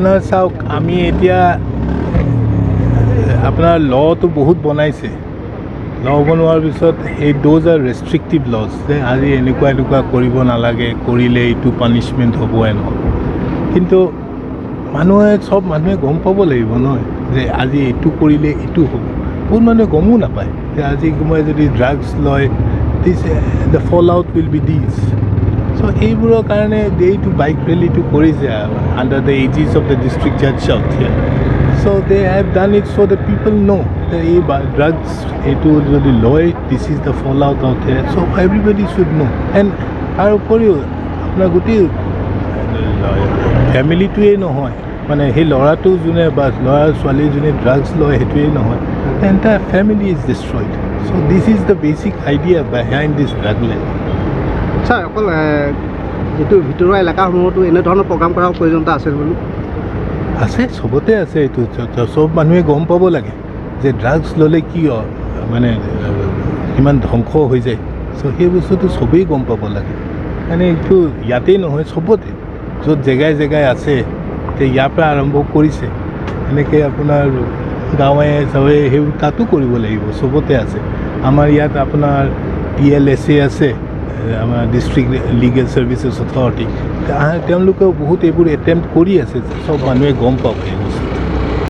আপোনাৰ চাওক, আমি এতিয়া আপোনাৰ ল'টো বহুত বনাইছে। ল' বনোৱাৰ পিছত সেই those are restrictive laws যে আজি এনেকুৱা এনেকুৱা কৰিব নালাগে, কৰিলে এইটো পানিছমেণ্ট হ'ব এনেকুৱা। কিন্তু মানুহে, চব মানুহে গম পাব লাগিব নহয় যে আজি এইটো কৰিলে এইটো হ'ব। বহুত মানুহে গমো নাপায় যে আজি কোনোবাই যদি ড্ৰাগছ লয়, this the fall out will be this. So এইবোৰৰ কাৰণে এইটো বাইক ৰেলীটো কৰিছে under the aegis of the district judge South here. So they have done it so the people know এই ড্ৰাগছ এইটো যদি লয়, this is the fall out out here. So everybody should know. And তাৰ উপৰিও আপোনাৰ গোটেই ফেমিলিটোৱেই নহয়, মানে সেই ল'ৰাটো যোনে বা ল'ৰা ছোৱালী যোনে ড্ৰাগছ লয় সেইটোৱেই নহয়, the entire family is destroyed. So this is the basic idea behind this drug rally. Sir, অকল যিটো ভিতৰুৱা এলেকাসমূহতো এনেধৰণৰ প্ৰগ্ৰাম কৰাৰ প্ৰয়োজনীয়তা আছে বুলি? আছে, চবতে আছে এইটো। চব মানুহে গম পাব লাগে যে ড্ৰাগছ ল'লে কি মানে কিমান ধ্বংস হৈ যায়। চ' সেই বস্তুটো চবেই গম পাব লাগে। মানে এইটো ইয়াতেই নহয়, চবতে য'ত জেগাই জেগাই আছে। এতিয়া ইয়াৰ পৰা আৰম্ভ কৰিছে, এনেকৈ আপোনাৰ গাঁৱে চাৱে সেইবোৰ তাতো কৰিব লাগিব। চবতে আছে। আমাৰ ইয়াত আপোনাৰ ডি এল এছ এ আছে, আমাৰ ডিষ্ট্ৰিক্ট লিগেল ছাৰ্ভিচেছ অথৰিটি, তেওঁলোকেও বহুত এইবোৰ এটেম্প্ট কৰি আছে যে চব মানুহে গম পাওক এই বস্তু।